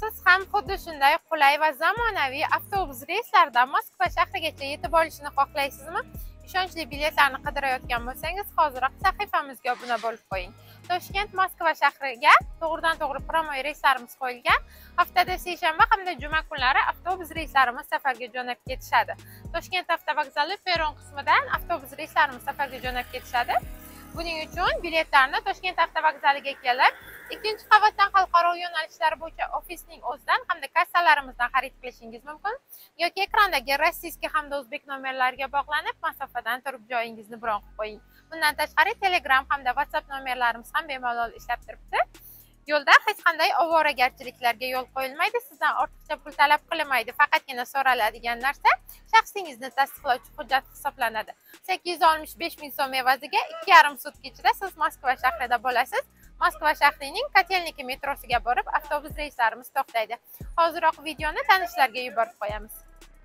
Siz ham xuddi shunday qulay va zamonaviy avtobus reyslaridan Moskva shahrigacha yetib olishni xohlaysizmi? Ishonchli biletlarni qidirayotgan bo'lsangiz, hoziroq sahifamizga obuna bo'lib qo'ying. Toshkent Moskva shahriga to'g'ridan-to'g'ri прямой reyslarimiz qo'yilgan. Haftada seshanba hamda juma kunlari avtobus reyslarimiz safarga jo'nab ketishadi. Toshkent avtovokzali peron qismidan avtobus reyslarimiz safarga jo'nab ketishadi. Buning uchun biletlarni Toshkent avtovokzaliga kelib, ikkinchi qavatdan xalqaro yo'nalishlar bo'yicha ofisning o'zidan hamda kassalarimizdan xarid qilishingiz mumkin yoki ekrandagi rossiyskiy hamda o'zbek nomerlariga bog'lanib, masofadan turib joyingizni bron qilib qo'ying. Bundan tashqari Telegram hamda WhatsApp nomerlarimiz ham bemalol ishlab turibdi. Yo'lda hech qanday ovoragarchiliklarga yo'l qo'yilmaydi, sizdan ortiqcha pul talab qilinmaydi. Faqatgina so'raladigan narsa shaxsingizni tasdiqlovchi hujjat hisoblanadi. 865 ming so'm evaziga 2,5 sutka ichida siz Moskva shahrida bo'lasiz. Moskva shahrining Kotelniki metrosiga borib, avtobus reyslarimiz to'xtaydi. Hoziroq videoni tanishlarga yuborib qo'yamiz.